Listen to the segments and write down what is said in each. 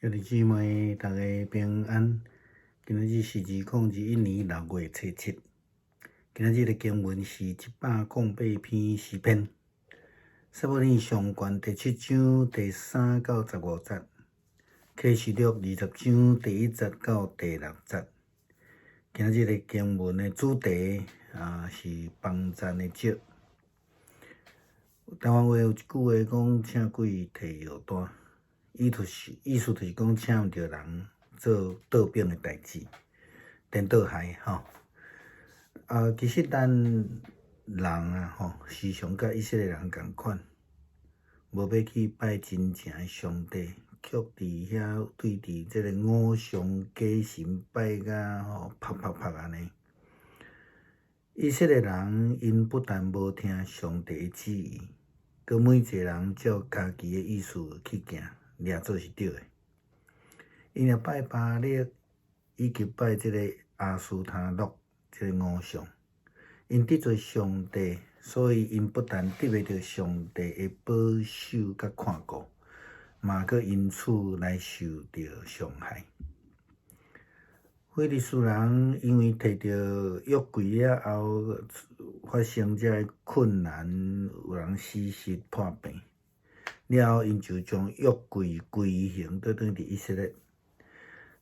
兄弟姊妹，大家平安。今仔日是2021年6月初7。今仔日的經文是108篇詩篇，撒母耳上卷第七章第三到十五節，啟示錄20章第一節到第六節。今仔日的經文的主題啊是幫贊的石。台灣話有一句話講，請鬼提藥單。意思就是講，請毋著人做倒反的代誌，顛倒害吼。啊，其實咱人啊吼，時常佮以色列人仝款，無欲去拜真正的上帝，卻佇遐對佇這个偶像假神拜甲吼啪啪啪按呢。以色列人𪜶不但無聽上帝的旨意，閣每一個人照家己的意思去行。掠做是對的。𪜶若拜巴力，以及拜這个亞斯他錄這个偶像，𪜶得罪上帝，所以𪜶不但得袂著上帝的保守佮看顧，嘛閣因此來受著傷害。非利士人因為提著約櫃了後，發生這个困難，有人死屍破病。了後，𪜶就將約櫃歸還倒轉佇以色列。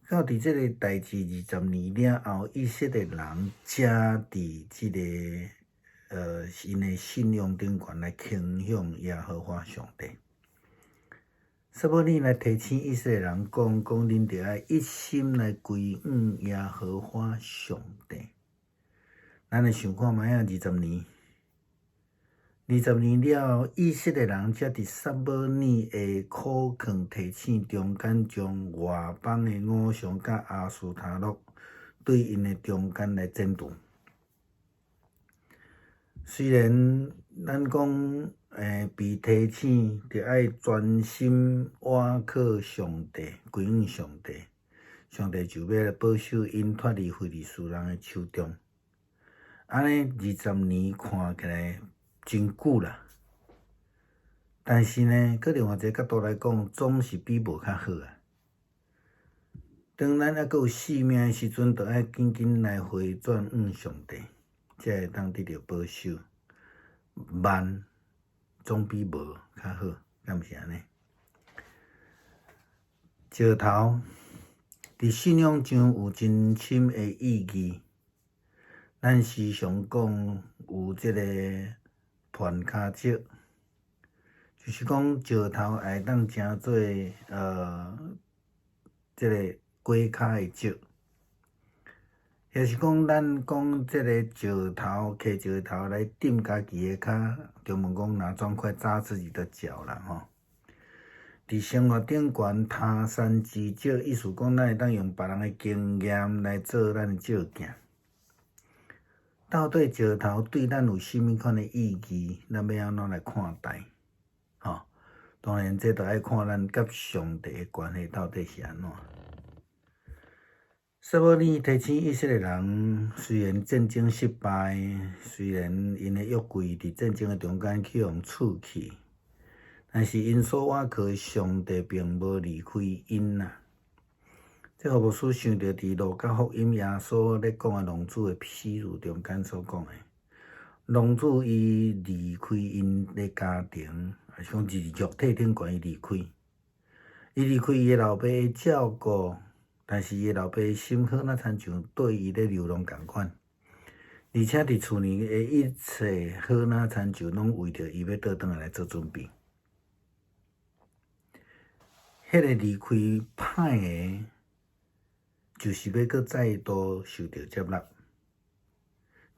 到佇這个代誌20年了後，以色列人才佇這个𪜶的信仰頂懸來傾向耶和華上帝。撒母耳來提醒以色列人講：講恁著愛一心來歸向耶和華上帝。咱來想看覓仔二十年。二十年了後，以色列人才佇撒母耳的苦勸提醒中間，將外邦的偶像佮亞斯他錄對𪜶的中間來剪除。雖然咱講，被提醒著愛專心倚靠上帝，歸向上帝，上帝就欲來保守𪜶脫離非利士人的手中。按呢二十年看起來真久啦，但是呢，閣另外一个角度來講，總是比無較好啊。當咱猶閣有性命的時陣，就愛緊緊來回轉向上帝，才會當得著保守。慢總比無較好，敢毋是按呢？石頭佇信仰上有真深的意義。咱時常講有這个絆跤石，就是講石頭會當成做這个拐跤的石，抑是講咱講這个石頭，揢石頭來釘家己的跤，中文講拿磚塊砸自己的腳啦吼。佇生活頂懸他山之石，意思講咱會當用別人的經驗來做咱的借鏡。到底石頭對咱有啥物款的意義？咱欲按怎來看待？吼，當然這著愛看咱佮上帝的關係到底是按怎。撒母耳提醒以色列人，雖然戰爭失敗，雖然𪜶的約櫃佇戰爭的中間去予取去，但是𪜶所倚靠的上帝並無離開𪜶啊。這予牧師想著佇路加福音耶穌咧講的浪子的譬喻中間所講的，浪子伊離開𪜶的家庭，抑是講佇肉體頂懸伊離開，伊離開伊的老爸的照顧，但是伊的老爸心好若親像對伊咧流浪仝款，而且佇厝裡的一切好若親像攏為著伊欲倒轉來來做準備。彼个離開歹的，就是欲閣再度受著接納，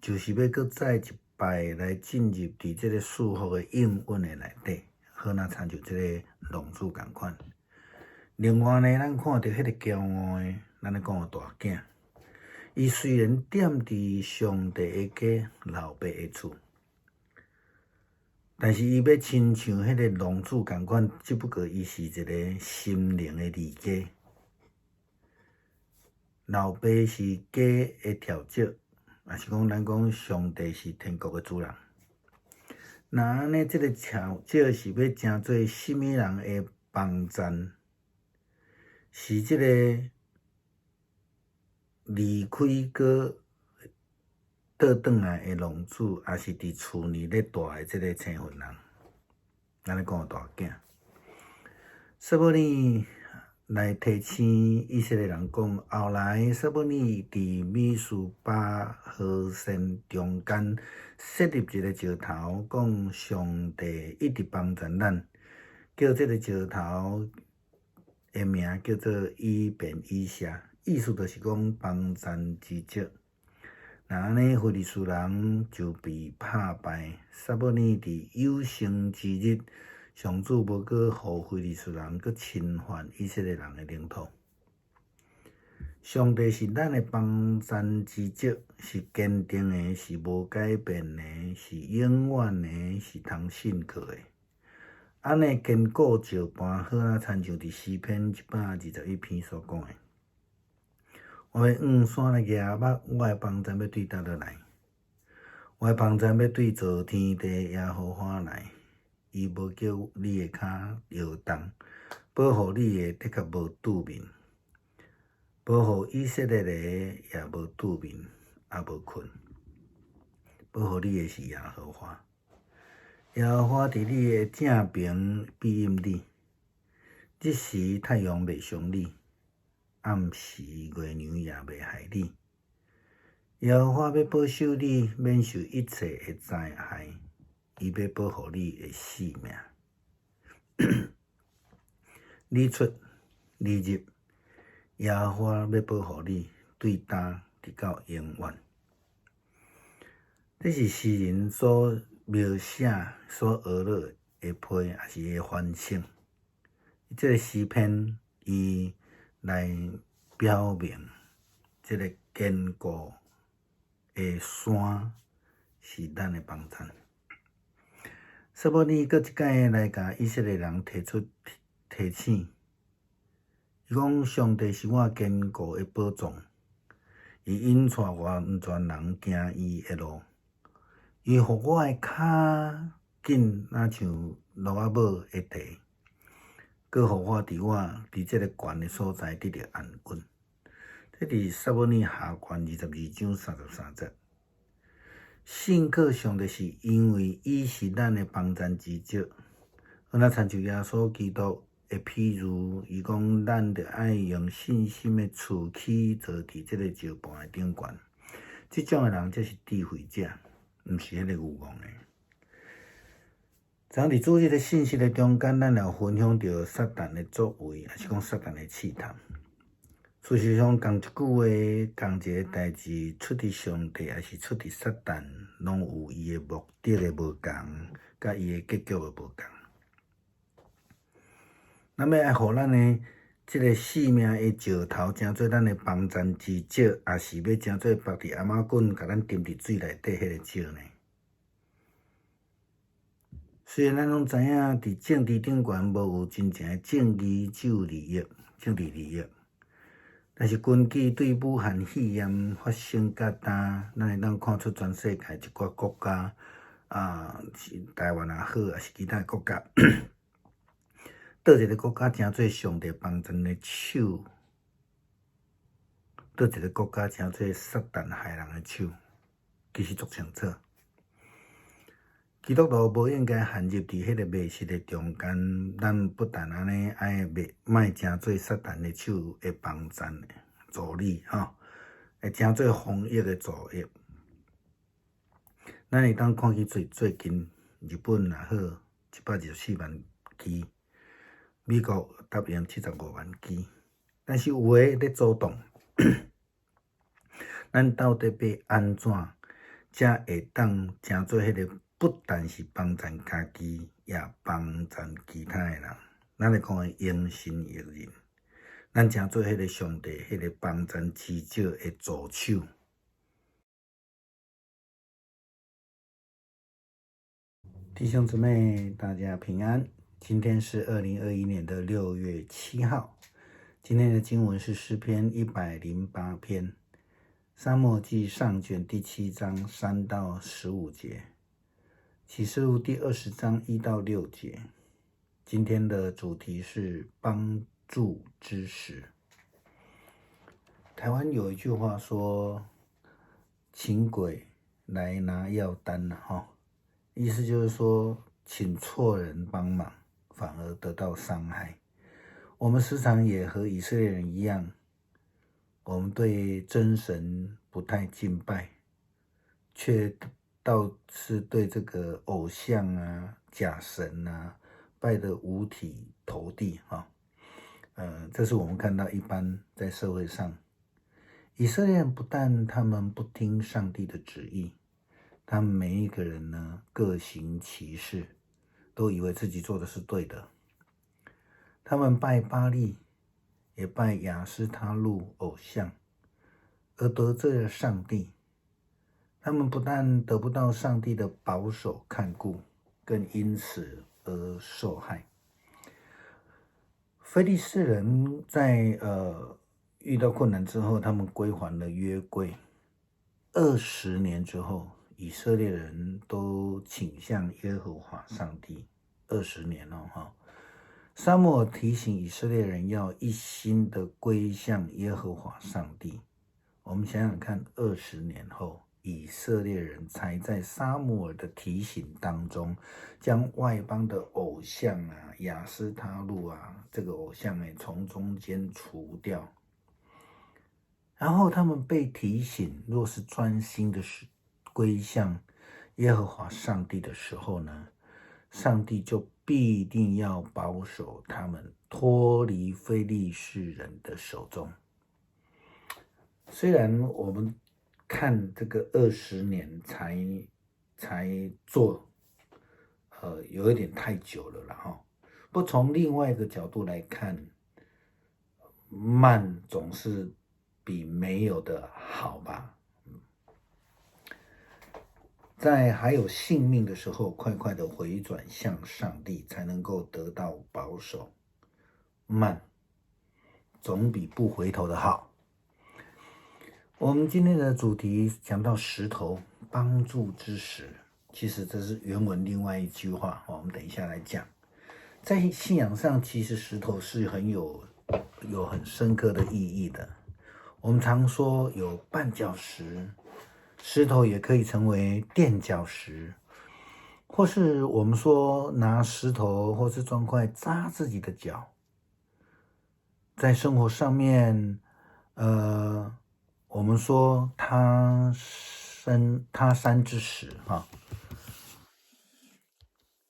就是欲閣再一擺來進入佇這个賜福的應允的內底，好若親像這个浪子仝款。另外呢，咱看著彼个驕傲的，咱咧講的大囝，伊雖然踮佇上帝的家、老爸的厝，但是伊欲親像彼个浪子仝款，只不過伊是一个心靈的離家。老爸是家的柱石，抑是講咱講上帝是天國的主人。若按呢，這个柱石是欲成做啥物人的幫贊？是這个離開閣倒轉來的浪子，抑是佇厝內咧大的這个青雲人？咱咧講大囝。撒母耳來提醒以色列人講，後來撒母耳佇米斯巴何山中間設立一个石頭，講上帝一直幫贊咱，叫這个石頭的名叫做以便以謝，意思就是講幫贊之石。若按呢，非利士人就被拍敗。撒母耳佇有生之日，上主無閣予非利士人閣侵犯以色列人的領土。上帝是咱的幫贊之石，是堅定的，是無改變的，是永遠的，是通信靠的。按呢堅固石盤，好若親像佇詩篇121篇所講的。我欲向山來舉目，我的幫贊欲對佗落來？我的幫贊欲對造天地耶和華來。伊無叫你的跤搖動，保護你的的確無拄眠，保護以色列的也無拄眠，也無睏。保護你的是耶和華，耶和華佇你的正爿庇蔭你，日時太陽袂傷你，暗時月娘也袂害你。耶和華欲保守你，免受一切的災害。伊欲保護你的性命。你出，你入，耶和華欲保護你，對今直到永遠。這是詩人所描寫、所學落的批，抑是伊的反省。這个詩篇，伊來表明，這个堅固的山是咱的幫贊。撒母耳閣一擺來共以色列人提出提醒，伊講上帝是我堅固的寶藏，伊引帶完全人行伊的路，伊予我的跤緊若像駱仔母的蹄，閣予我佇這个懸的所在得著安穩。這佇撒母耳下卷22章33節。信靠上帝是因為伊是咱的幫贊之石，好若親像耶穌基督的譬喻，伊講咱著愛用信心的厝起造佇這个石盤的頂懸。這種的人才是智慧者，毋是彼個愚戇的。昨佇主日的信息的中間，咱有分享著撒旦的作為，抑是講撒旦的試探。事實上，仝一句話，仝一个代誌，出佇上帝，抑是出佇撒旦，攏有伊的目的的無仝，佮伊的結局的無仝。咱欲愛予咱的這个性命的石頭，成做咱的幫贊之石，抑是欲成做縛佇頷仔頸，共咱沉佇水內底彼个石呢？雖然咱攏知影，佇政治頂懸無有真正的正義，只有利益，政治利益。但是根據對武漢肺炎發生到今，咱會當看出全世界一寡國家，啊，是台灣也好，抑是其他國家，佗一个國家成做上帝幫贊的手，佗一个國家成做撒旦害人的手，其實足清楚。基督徒無應該陷入佇彼个迷失的中間，咱不但按呢愛袂莫成做撒旦的手的幫贊的助理，吼，會成做防疫的助益。咱會當看見最近日本也好，124萬支，美國答應75萬支，但是有的咧阻擋。咱到底欲按怎才會當成做彼个？不但是幫贊家己，也幫贊其他的人。咱咧講的榮神益人，咱成做彼个上帝彼个幫贊之石的助手。弟兄姊妹，大家平安。今天是2021年的6月7號。今天的經文是詩篇108篇，撒母耳記上卷第7章3到15節。啟示錄第20章1到6節。今天的主題是幫助之石。台灣有一句話說：“請鬼來拿藥單”哈，意思就是說，請錯人幫忙，反而得到傷害。我們時常也和以色列人一樣，我們對真神不太敬拜，卻倒是對這個偶像啊、假神啊拜得五體投地哈。這是我們看到一般在社會上，以色列人不但他們不聽上帝的旨意，他們每一個人呢各行其事，都以為自己做的是對的。他們拜巴力，也拜亞斯他錄偶像，而得罪了上帝。他們不但得不到上帝的保守看顧，更因此而受害。非利士人在遇到困難之後，他們歸還了約櫃。20年之後，以色列人都傾向耶和華上帝。二十年了哈。撒母耳提醒以色列人要一心的歸向耶和華上帝。我們想想看，二十年後，以色列人才在撒母耳的提醒當中，將外邦的偶像啊、亞斯他錄啊這個偶像哎，從中間除掉。然後他們被提醒，若是專心的是歸向耶和華上帝的時候呢，上帝就必定要保守他們脫離非利士人的手中。雖然我們看這個二十年才做，有一點太久了了哈。不從另外一個角度來看，慢總是比沒有的好吧。在還有性命的時候，快快的回轉向上帝，才能夠得到保守。慢，總比不回頭的好。我們今天的主題講到石頭幫助之石，其實這是原文另外一句話，我們等一下來講。在信仰上，其實石頭是很有很深刻的意義的。我們常說有絆腳石。石頭也可以成為墊腳石，或是我們說拿石頭或是磚塊砸自己的腳。在生活上面，我們說他山之石，哈，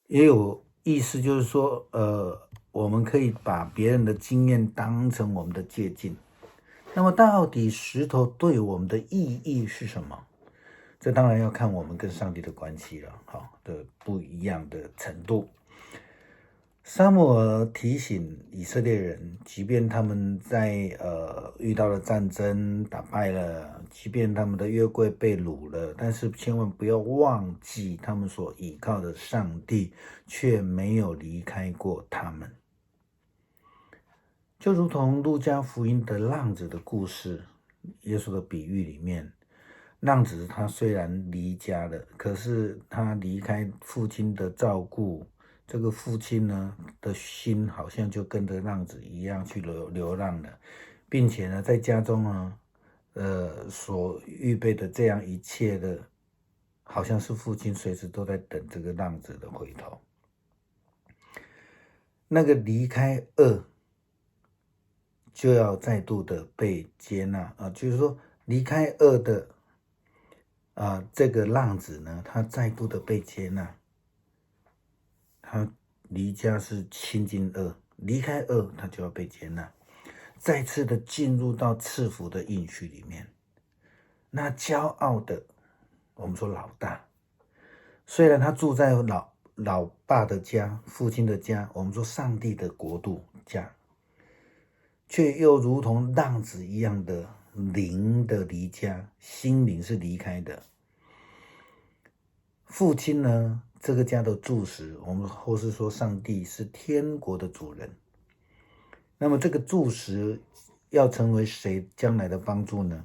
也有意思，就是說，我們可以把別人的經驗當成我們的借鏡。那麼，到底石頭對我們的意義是什麼？這當然要看我們跟上帝的關係了，哈的不一樣的程度。撒母耳提醒以色列人，即便他們在遇到了戰爭打敗了，即便他們的約櫃被擄了，但是千萬不要忘記，他們所倚靠的上帝卻沒有離開過他們。就如同路加福音的浪子的故事，耶穌的比喻裡面。浪子他雖然離家了，可是他離開父親的照顧，這個父親呢的心好像就跟着浪子一樣去流浪了，並且呢，在家中呢，所預備的這樣一切的，好像是父親隨時都在等這個浪子的回頭。那個離開惡，就要再度的被接納啊，就是說離開惡的。啊，這個浪子呢，他再度的被接納。他離家是親近惡，離開惡，他就要被接納，再次的進入到賜福的應許裡面。那驕傲的，我們說老大，雖然他住在老爸的家、父親的家，我們說上帝的國度家，卻又如同浪子一樣的靈的離家，心靈是離開的。父親呢，這個家的柱石，我們或是說上帝是天國的主人。那麼這個柱石要成為誰將來的幫助呢？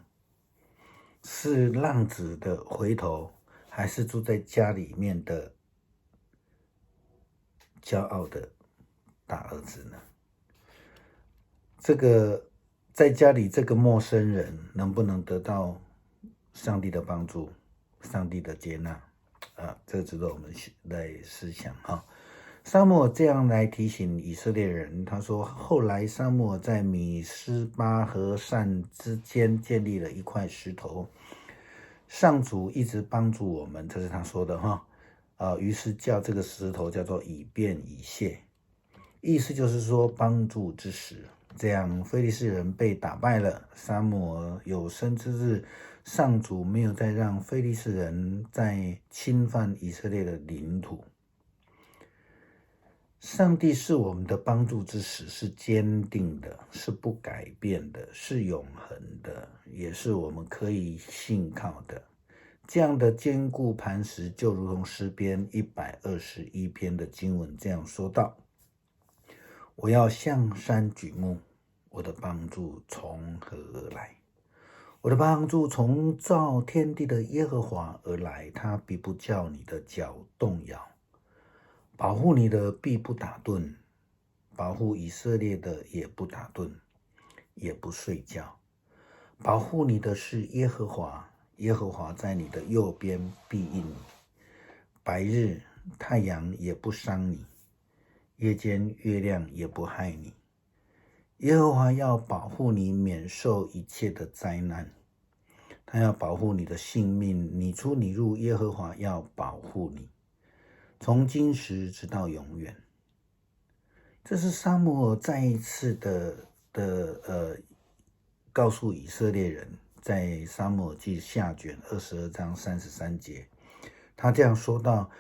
是浪子的回頭，還是住在家裡面的驕傲的大兒子呢？這個在家裡這個陌生人能不能得到上帝的幫助、上帝的接納？啊，這個值得我們來思想哈。撒母耳這樣來提醒以色列人，他說：後來撒母耳在米斯巴和善之間建立了一塊石頭，上主一直幫助我們，這是他說的哈。啊，於是叫這個石頭叫做以便以謝，意思就是說幫助之石。這樣，非利士人被打敗了。撒母耳有生之日，上主沒有再讓非利士人再侵犯以色列的領土。上帝是我們的幫助之石，是堅定的，是不改變的，是永恆的，也是我們可以信靠的。這樣的堅固磐石，就如同詩篇121篇的經文這樣說道：我要向山舉目，我的幫助從何而來？我的幫助從造天地的耶和華而來，他必不叫你的腳動搖。保護你的必不打盹，保護以色列的也不打盹，也不睡覺。保護你的是耶和華，耶和華在你的右邊庇蔭你。白日太陽也不傷你，夜間月亮也不害你。耶和華要保護你免受一切的災難，他要保護你的性命，你出你入，耶和華要保護你。從今時直到永遠。這是撒母耳再一次的告訴以色列人，在撒母耳記下卷22章33節，他這樣說道：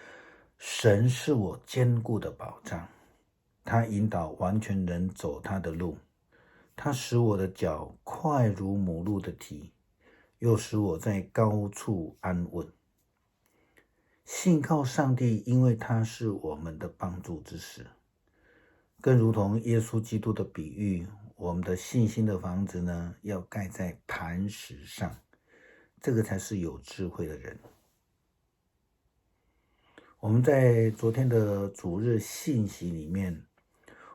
神是我堅固的保障，他引導完全人走他的路，他使我的腳快如母鹿的蹄，又使我在高處安穩。信靠上帝，因為他是我們的幫助之石。更如同耶穌基督的比喻，我們的信心的房子呢，要蓋在磐石上，這個才是有智慧的人。我們在昨天的主日信息裡面，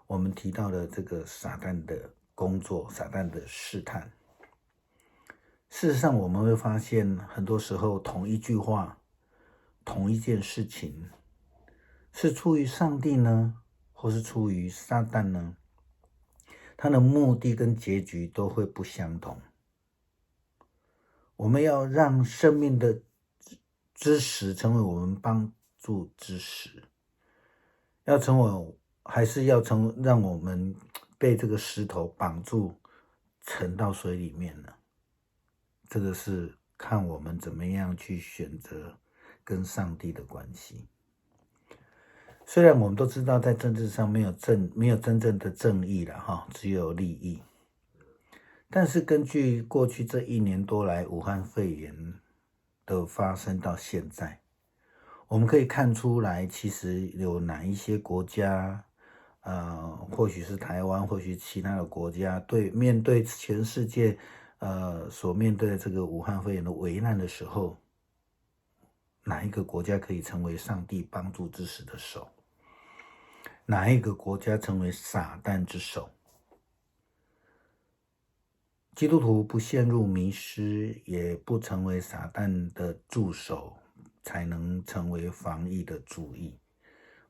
我們提到了這個撒旦的工作，撒旦的試探。事實上，我們會發現，很多時候同一句話，同一件事情，是出於上帝呢，或是出於撒旦呢？他的目的跟結局都會不相同。我們要讓生命的之石成為我們幫助之石，要成為，還是要成讓我們被這個石頭綁住，沉到水裡面呢？這個是看我們怎麼樣去選擇跟上帝的關係。雖然我們都知道，在政治上沒有真正的正義了哈，只有利益。但是根據過去這一年多來武漢肺炎的發生到現在，我們可以看出來，其實有哪一些國家，或許是台灣，或許其他的國家，對面對全世界，所面對的這個武漢肺炎的危難的時候，哪一個國家可以成為上帝幫助之石的手？哪一個國家成為撒旦之手？基督徒不陷入迷失，也不成為撒旦的助手，才能成為防疫的主意。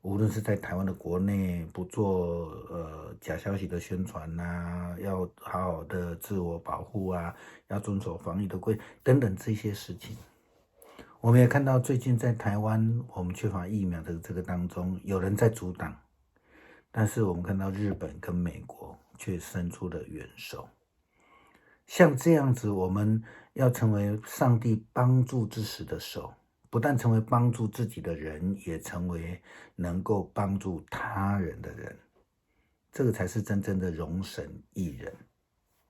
無論是在台灣的國內，不做假消息的宣傳啊，要好好的自我保護啊，要遵守防疫的規等等這些事情。我們也看到最近在台灣，我們缺乏疫苗的這個當中，有人在阻擋，但是我們看到日本跟美國卻伸出了援手。像這樣子，我們要成為上帝幫助之石的手，不但成為幫助自己的人，也成為能夠幫助他人的人，這個才是真正的榮神益人。